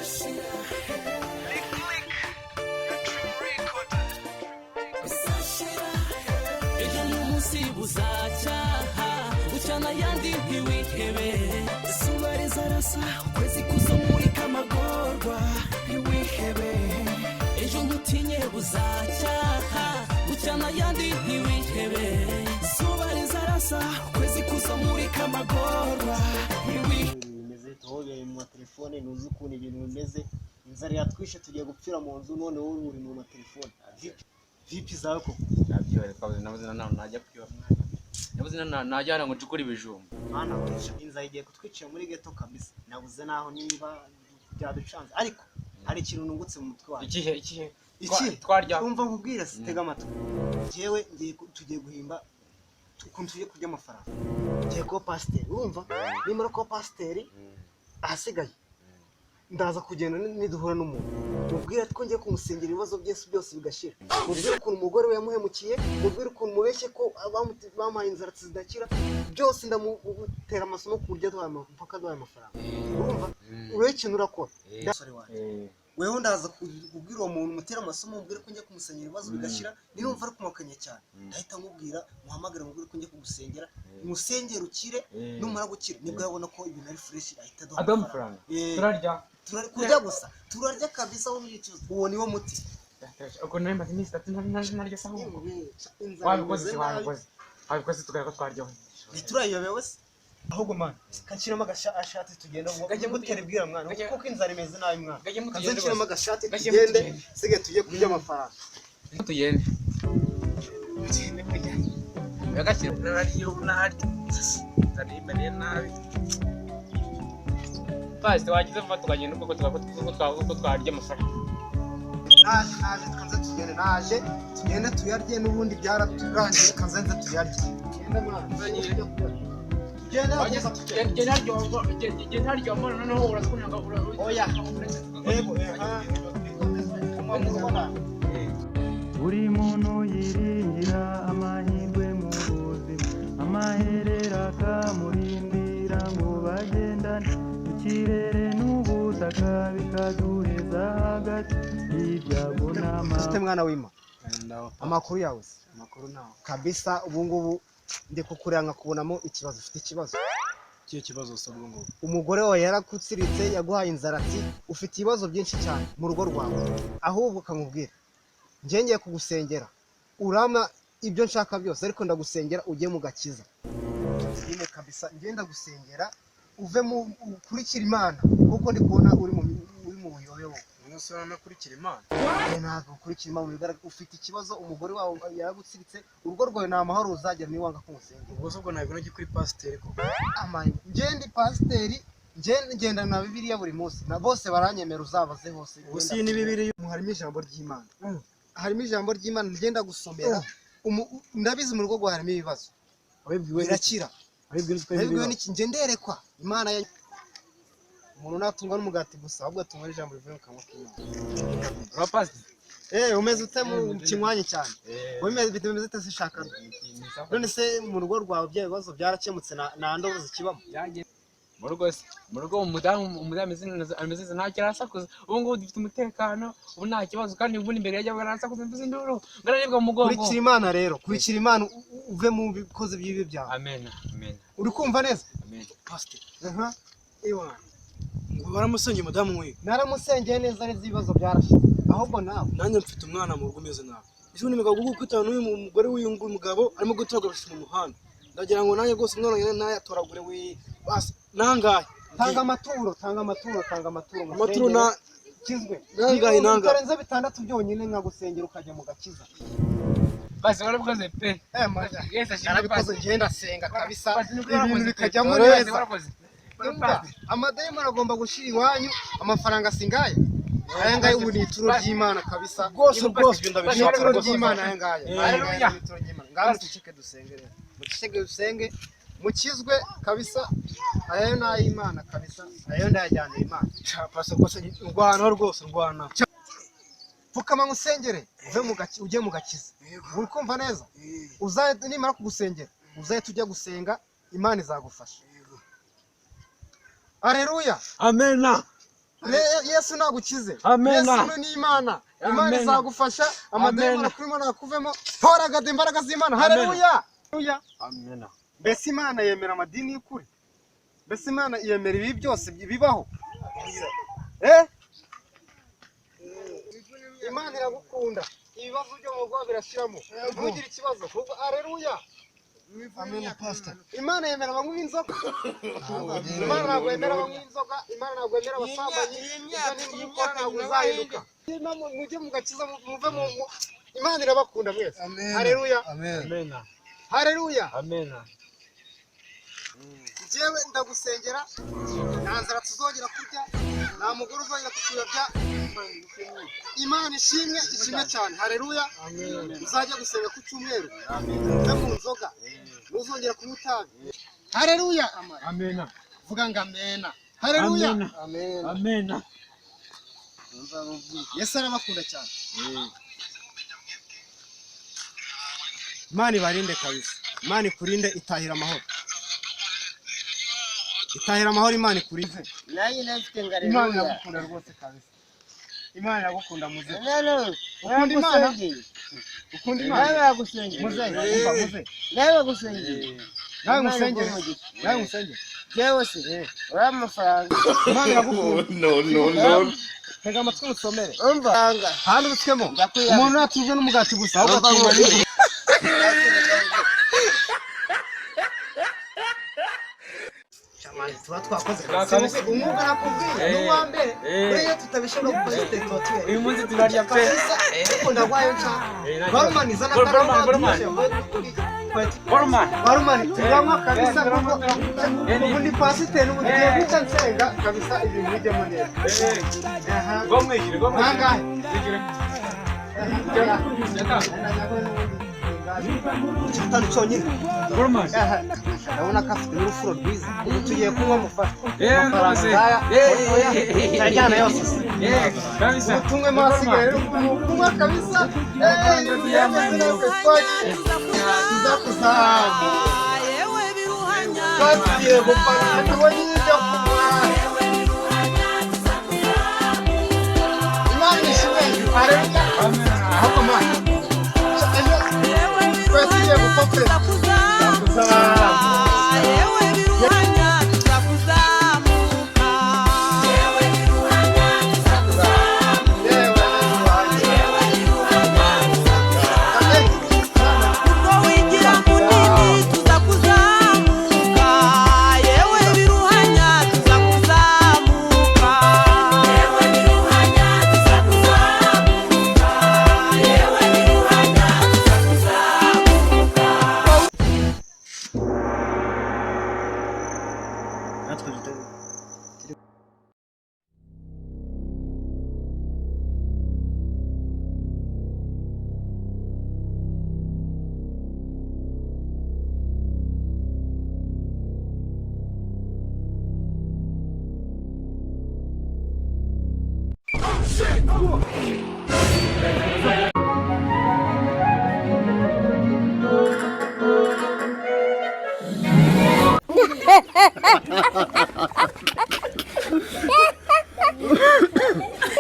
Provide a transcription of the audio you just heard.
Bizashira. Bizashira. Ejo n'umunsi buzacyaha, ucana ayandi, ntiwihebe. Izuba rizarasa, ukwezi kuzamurika amagorwa, ntiwihebe. Ejo ntutinye, buzacyaha, ucana ayandi, ntiwihebe. Izuba rizarasa, ukwezi kuzamurika amagorwa, ntiwihebe. Ibintu bimeze tuhobeye mu matelefone, ntuzi ukuntu ibintu bimeze. Inzara yatwishe, tugiye gupfira mu nzu, none wowe uri mu matelefone. Vipi zawe koko? Nabyibaye, twabuze, nabuze na najya kwiba mwana, nabuze na najya hano ngo ncukure ibijumba. Mwana wica, inzara igiye kutwicira muri ghetto kabisa. Nabuze naho niba byaducanze, ariko hari ikintu nungutse mu mutwe wanjye. Ikihe, ikihe? Iki? Twarya. Umva nkubwire se, tega amatwi. Njyewe ngiye tugiye guhimba ukuntu tugiye kurya amafaranga. Ngiye kuba pasiteri, urumva? Nimara kuba pasiteri, ahasigaye ndaza kugenda niduhura n'umuntu mubwire ko ngiye kumusengera, ibibazo byose byose bigashira. Mubwire ukuntu umugore we yamuhemukiye, mubwire ukuntu mubeshye ko bamuhaye inzara zidakira, byose ndamutera amasomo ku buryo aduhaye mpaka aduhaye amafaranga. Urumva urebe ikintu urakora, Musore wanjye. Weho ndaza kubwira uwo muntu, mutera amasomo, mubwire ko ngiye kumusengera ibibazo bigashira. Nirumva ari kumakanya cyane, ndahita nkubwira, muhamagare, mubwire ko ngiye kugusengera, musengere ukire. Numara gukira nibwo yabona ko ibintu ari fresh, ahita aduha aduha amafaranga. amafaranga. Eh. Turarya. Kurya gusa, turarya kabisa, aho n'ikibazo, uwo niwo muti. Ubwo nari maze iminsi 3 ntarya se ahubwo. Inzara Wabikoze imeze se? nabi. Wabikoze, wabikoze, tukareka twaryaho. Ntiturayiyobewe se ahubwo mwana? Kanshyiramo agashati tugenda ngo Gajye mutera ibwira mwana, kuko inzara imeze nabi mwana. Gajye Kaze mutugende nshyiramo rwose. agashati Gajye tugende. mutugende. Sigaye tujye kurya amafaranga. Tugende, tugende. Agashyira naryo naryo, nzara imereye nabi. Pasite, wagize vuba tukagenda ubwo uko twarya amafaranga. Naje, naje, kanze tugende, naje tugende tuyarye. N'ubundi byaraturangiye, kanze nze tuyarye. Tugende mwana, tugende. Wageze. Genda ntaryo mbona noneho urazikunda. Oya. Yego, aha. Buri muntu yiringira amahirwe mu buzima, amaherera akamurindira ngo bagendane. Ikirere n'ubutaka bikaduheza hagati y'ibyago n'amahoro. Ufite mwana w'ima, amakuru yawe se? Amakuru ntawe. Kabisa ubu ngubu ndi kukureba nkakubonamo ikibazo, ufite ikibazo. Ikihe kibazo se ubwo ngubwo? Umugore wawe yarakutsiritse, yaguhaye inzara, ati ufite ibibazo byinshi cyane mu rugo rwawe. Ahubwo ukamubwira, njye ngiye kugusengera, urama ibyo nshaka byose, ariko ndagusengera ujye mu gakiza nyine kabisa. Njye ndagusengera uve mu ukurikire Imana, kuko ndi kubona uri mu buyobe wowe. Umunsi uranakurikira Imana? Eh, ntabwo ukurikira Imana. Mu bigaragara ufite ikibazo, umugore wawe yaragutsiritse, urugo rwawe nta mahoro uzagira niba wanga kumusengera. Ubwo se ubwo ntabwo najya kuri pasiteri koko? Amaye, njye ndi pasiteri, njye ngendana na Bibiliya buri munsi, na bose baranyemera, uzabaze hose. Ubu si ni Bibiliya? Harimo ijambo ry'Imana, harimo ijambo ry'Imana ngenda gusomera. Ndabizi mu rugo rwawe harimo ibibazo. Wabibwiwe n'iki? Birakira. Wabibwiwe n'iki ko Nabibwiwe ibibazo? n'iki? Njye nderekwa Imana ya umuntu natungwa n'umugati gusa, ahubwo atungwa n'ijambo rivuye mu kanwa k'Imana. Ura pasite. Eh, umeze ute mu kinywanyi cyane? Wowe bimeze ute se shaka? None se mu rugo rwawe bya bibazo byarakemutse, nta ndobo zikibamo? Mu rugo se, mu rugo umudamu ameze neza, ntacyo arasakuza. Ubu ngubu dufite umutekano, ubu nta kibazo. Kandi ubundi imbere yajyaga arasakuza, mvuze induru ngararibwa mu mugongo. Kurikira Imana rero, kurikira Imana, uve mu bikozi by'ibi byawe. Amen, amen. Uri kumva neza? Amen. Pasiteri. Aha. Ewana, ngo baramusengeye umudamu we? Naramusengeye neza neza, ibibazo byarashize. Ahubwo nawe. Nanjye mfite umwana mu rugo umeze nabi. Ese ubundi umugabo gukubitana n'uyu mugore w'uyu nguyu, mugabo arimo gutoragura mu muhanda. Ndagira ngo nanjye rwose umwana wanjye nayatoragure we, basi nangahe? Tanga amaturo, tanga amaturo, tanga amaturo. Amaturo na Kizwe. Nangahe, nangahe? Utarenze 6 byonyine, nkagusengera ukajya mu gakiza. Basi warabikoze pe. Eh, maja. Yesu ashimwe. Narabikoze. Pasite. Ngenda senga kabisa, Pasite, niko ibintu warakoze pe. bikajyamo Warakoze, neza. warakoze. Umva, amadayimoni agomba gushira iwanyu. Amafaranga singaya, aya ngaya ubu ni ituro ry'Imana kabisa. Rwose rwose ibyo Ni ndabishaka ituro rwose. ry'Imana aya ngaya. Eh. Aya ngaya ni ituro ry'Imana. Ngaho muceceke dusenge rero, muceceke dusenge, mukizwe kabisa. Aya yo ni ay'Imana kabisa, aya yo ndayajyanira Imana. Pasiteri, rwose ndwana, rwose ndwana. Pfukama ngusengere, uve mu gaki, ujye mu gakiza. Uri kumva neza? Uzahita nimara kugusengera uzahita ujya gusenga, Imana izagufasha. Aleluya. Amena. Yesu nagukize. Amena. Yesu ni Imana. Imana Amena. izagufasha, amadayimoni Amena. akurimo nakuvemo. Toragade imbaraga z'Imana. Haleluya. Haleluya. Amena. Mbese Imana yemera amadini y'ukuri? Mbese Imana yemera ibi byose bibaho? Eh? Imana iragukunda. Ibibazo byo mu rugo birashiramo. Ntugire ikibazo. Kuko haleluya. Amen, pastor. Imana yemera abanywi b'inzoga. Imana ntabwo yemera abanywi b'inzoga. Imana ntabwo yemera abasambanyi. Ibyo nimba ubikora ntabwo uzahinduka. Mujye mu gakiza, muve mu Imana irabakunda mwese. Amen. Haleluya. Amen. Amena. Haleluya. Amena. Njyewe ndagusengera, nta nzara tuzongera kurya, nta mugore uzongera kutuyobya. Imana ishimwe, ishimwe cyane. Haleluya. Uzajya gusenga ku cyumweru, uve mu nzoga, ntuzongera kunywa itabi. Haleluya. Amena. Vuga ngo amena. Haleluya. Amena. Amen. Amena. Yesu arabakunda cyane. Imana ibarinde kabisa. Imana ikurinde, itahira amahoro. Itahira amahoro, Imana ikurinde. Nanjye nafite ngo Imana aleluya. iragukunda rwose kabisa. Imana iragukunda muzehe. None Ukunda Imana? nagusengeye. Ukunda Nawe Imana? bagusengeye. Muzehe, umva muzehe. Nawe bagusengeye. Nawe Imana musengere. iguhe umugisha. Nawe musengere. Jewe se uriya amafaranga. Imana iragukunda. No, no, no. Tega amatwi musomere. Umva. Handitswemo. Ndakwiyamye. Umuntu ntatujwe n'umugati gusa, ahubwo atungwa n'ijwi. Tuba twakoze Kabisa. umwuga nakubwiye ni uwa mbere. Buriya iyo tutabishobora gukora siteti tuba tubereye Uyu munsi turarya pe. kabisa, ariko ndagwayo nshaka barumani zana. Barumani, barumani. Barumani. Barumani turanywa kabisa, kuko ubu ni pasiteri, ubu ngiye guca nsenga kabisa, ibintu bijyemo neza. Aha. Go mwishyure, go mwishyure. Nangahe? Mwishyure. Icyatanu cyonyine. Barumani. Aha. Ndabona ko afite n'urufuro rwiza, ubu tugiye kunywa mufata Eh, amafaranga rwose. ngaya. Eh, Oya, eh, eh, turajyana yose se. Eh, kabisa. Ubu tunywemo ahasigaye rero, kunywa kabisa. Eh, ibintu byamaze natwe twagiye tuzakuzamuka, twagiye gufana, tubonye ibyo kunywa. Imana ishimwe. Haleluya. Ahubwo Mana, ejo twari tugiye gupfa pe. Tuzakuzamuka. Yewe natwe